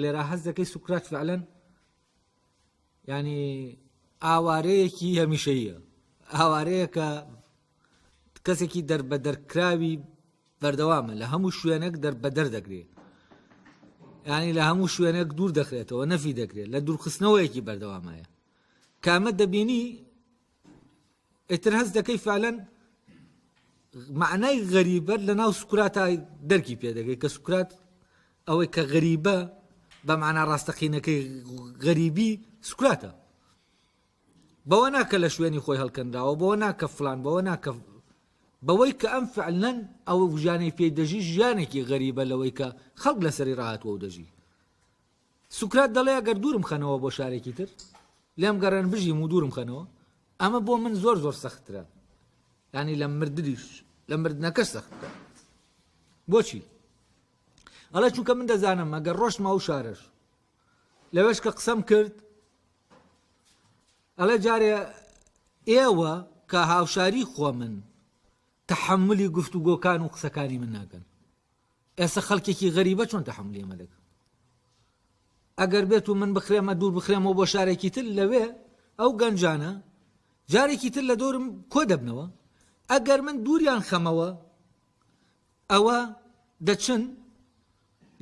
لێرە هەست دەکەی سوکرات فعلەن ینی ئاوارەیەکی هەمیشەیە ئاوارەیەکە کەسێکی دەربەدەرکراوی بەردەوامە لە هەموو شوێنێک دەربەدەر دەکرێت ینی لە هەموو شوێنێک دوور دەخرێتەوە نەفی دەکرێت لە دوورخستنەوەیەکی بەردەوامایە کامە دەبینی ئیتر هەست دەکەی فعلەن معنای غەریبەت لە ناو سوکراتا دەرکی پێ دەکەی کە سوکرات ئەوەی کە غەریبە بە معنا ڕاستەقینەکەی غەریبی سوکراتە بەوە ناکە لە شوێنی خۆی هەڵکەنراوە بەوە ناکە فلان بەوە ناکە بەوەی کە ئەم فعلەن ئەوە ژیانەی پێی دەژی ژیانێکی غەریبە لەوەی کە خەڵک لەسەری ڕاهاتوە و دەژی سوکرات دەڵێ ئەگەر دوورم خەنەوە بۆ شارێکی تر لێم گەڕێن بژیم و دوورم خەنەوە ئەمە بۆ من زۆر زۆر سەختترە ینی لە مردنیش لە مردنەکەش سەختترە بۆچی ئەڵێ چونکە من دەزانم ئەگەر ڕۆشتمە ئەو شارەش لەوێش کە قسەم کرد ئەڵێ جارێ ئێوە کە هاوشاری خۆ من تحملی گفتوگۆکان و قسەکانی من ناکەن ئێستا خەڵکێکی غەریبە چۆن تەحەمولی ئەمە دەکەن ئەگەر بێت و من بخرێمە دوور بخرێمەوە بۆ شارێکی تر لەوێ ئەو گەنجانە جارێکی تر لە دەورم کۆ دەبنەوە ئەگەر من دووریان خەمەوە ئەوە دەچن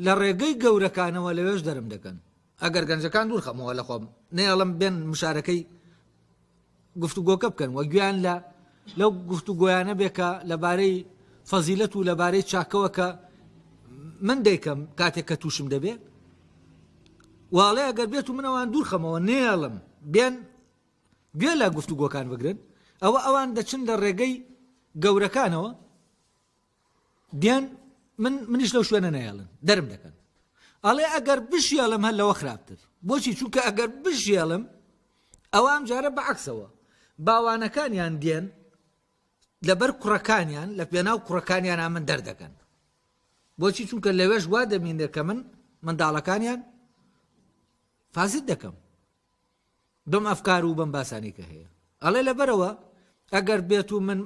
لە ڕێگەی گەورەکانەوە لەوێش دەرم دەکەن ئەگەر گەنجەکان دوور خەمەوە لە خۆم نەیەڵم بێن مشارەکەی گفتوگۆکە بکەن و گوێیان لە لەو گفتوگۆیانە بێ کە لەبارەی فەزیلەت و لەبارەی چاکەوە کە من دەیکەم کاتێک کە تووشم دەبێ واڵێ ئەگەر بێت و منەوان دوور خەمەوە نێڵم بێن گوێ لە گفتوگۆکان بگرن ئەوە ئەوان دەچن لە ڕێگەی گەورەکانەوە دێن من منیش لەو شوێنە نایەڵن دەرم دەکەن ئەڵێ ئەگەر بشیێڵم هەر لەوە خراپتر بۆچی چونکە ئەگەر بشیێڵم ئەوە ئەم جارە بەعکسەوە باوانەکانیان دێن لەبەر کوڕەکانیان لە پێناو کوڕەکانیان من دەردەکەن بۆچی چونکە لەوێش وا دەبینێت کە من منداڵەکانیان فاسد دەکەم بەم ئەفکار و بەم باسانەی کە هەیە ئەڵێ لەبەرەوە ئەگەر بێت و من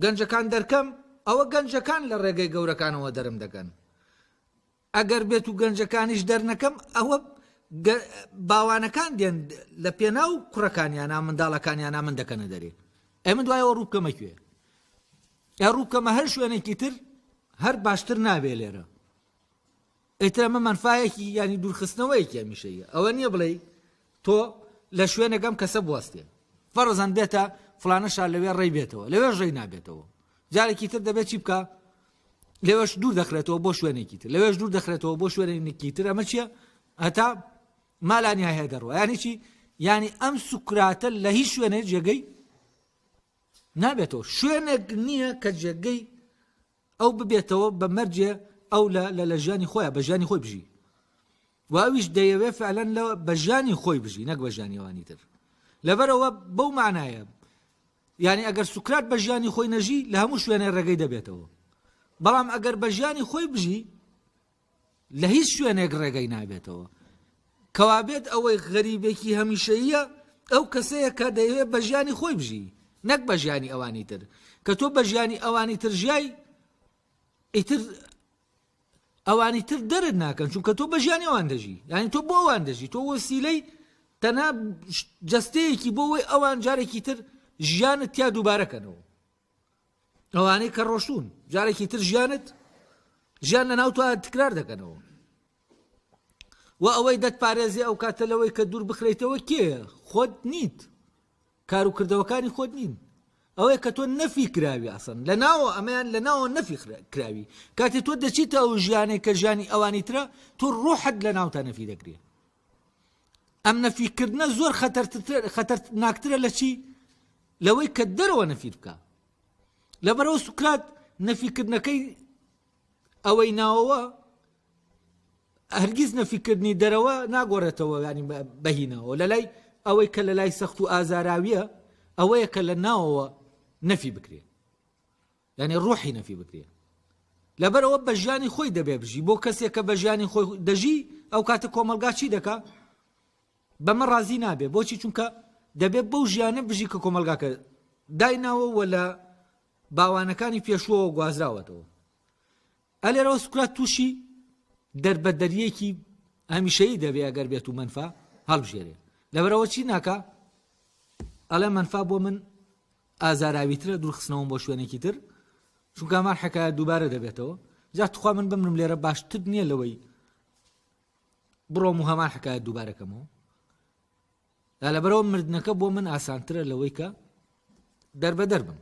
گەنجەکان دەرکەم ئەوە گەنجەکان لە ڕێگەی گەورەکانەوە دەرم دەکەن ئەگەر بێت و گەنجەکانیش دەرنەکەم ئەوە باوانەکان دێن لە پێناو کوڕەکانیانە منداڵەکانیانە من دەکەنە دەرێ ئەی من دوایەوە ڕووبکەمە کوێ ئە ڕووبکەمە هەر شوێنێکی تر هەر باشتر نابێ لێرە ئیتر ئەمە مەنفایەکی یانی دوورخستنەوەیەکی هەمیشەییە ئەوە نییە بڵێی تۆ لە شوێنێک ئەم کەسە بوەستێ فەرزەن بێتە فلانە شار لەوێ ڕێی بێتەوە لەوێش ڕێی نابێتەوە جارێکی تر دەبێت چی بکە لەوێش دوور دەخرێتەوە بۆ شوێنێکی تر لەوێش دوور دەخرێتەوە بۆ شوێنێکی تر ئەمە چییە هەتا مالانی هەیە دەڕوە ینی چی ینی ئەم سوکراتە لە هیچ شوێنێک جێگەی نابێتەوە شوێنێک نییە کە جێگەی ئەو ببێتەوە بە مەرجێ ئەو لە لە لە ژیانی خۆیا بە ژیانی خۆی بژی و ئەویش دەیەوێ فعلەن لە بە ژیانی خۆی بژی نەک بە ژیانی ئەوانی تر لەبەرەوە بەو معنایە یعنی ئەگەر سوکرات بە ژیانی خۆی نەژی لە هەموو شوێنێ ڕێگەی دەبێتەوە بەڵام ئەگەر بە ژیانی خۆی بژی لە هیچ شوێنێک ڕێگەی نابێتەوە. کەوابێت ئەوەی غەریبێکی هەمیشەییە ئەو کەسەیە کە دەیەوێت بە ژیانی خۆی بژی نەک بە ژیانی ئەوانی تر. کە تۆ بە ژیانی ئەوانی تر ژیای ئیتر ئەوانی تر دەرت ناکەن چونکە تۆ بە ژیانی ئەوان دەژی یعنی تۆ بۆ ئەوان دەژی تۆ وەسیلەی تەنها جەستەیەکی بۆ ئەوەی ئەوان جارێکی تر ژیانت تیا دووبارەکەنەوە ئەوانەی کە ڕۆشتون جارێکی تر ژیانت ژیان لە ناو تو تکرار دەکەنەوە و ئەوەی دەتپارێزێ ئەو کاتە لەوەی کە دوور بخریتەوە کێیە خۆت نیت کار و کردەوەکانی خۆت نین ئەوەیە کە تۆ نەفی کراوی ئەسن لە ناوە ئەمەیان لە ناوە نەفی کراوی کاتێ تۆ دەچیتە ئەو ژیانێک کە ژیانی ئەوانی ترە تۆ ڕۆحت لە ناوتا نەفی دەکرێت ئەم نەفیکردنە زۆر خەتەرناکترە لە چی لەوەی کە دەرەوە نەفیر بکە لەبەرەوە سوکرات نەفیکردنەکەی ئەوەی ناوەوە هەرگیز نەفیکردنی دەرەوە ناگۆڕێتەوە ینی بەهینەوە لە لای ئەوەی کە لە لای سەخت و ئازاراویە ئەوەیە کە لە ناوەوە نەفی بکرێت یانی ڕۆحی نەفی بکرێ لەبەرئەوە بە ژیانی خۆی دەبێ بژی بۆ کەسێک کە بە ژیانی خۆی دەژی ئەو کاتە کۆمەڵگا چی دەکا بەمە ڕازی نابێ بۆچی چونکە دەبێت بەو ژیانە بژی کە کۆمەلگاکە دایناوە وە لە باوانەکانی پێشوەوە گوازراوەتەوە ئەلێرەوە سوکرات تووشی دەربەدەریەکی هەمیشەیی دەبێ ئەگەر بێت و مەنفا هەڵبژێرێ. لەبەرئەوە چی ناکا؟ ئەڵێ مەنفا بۆ من ئازاراویترە دوورخستنەوەم بۆ شوێنێکی تر، چونکە هەمان حەکایەت دووبارە دەبێتەوە. جا تخوا من بمرم لێرە باشتر نییە لەوەی بڕۆم و هەمان حەکایەت دووبارە کەمەوە. لەبەرئەوە مردنەکە بۆ من ئاسانترە لەوەی کە دەربەدەر بم.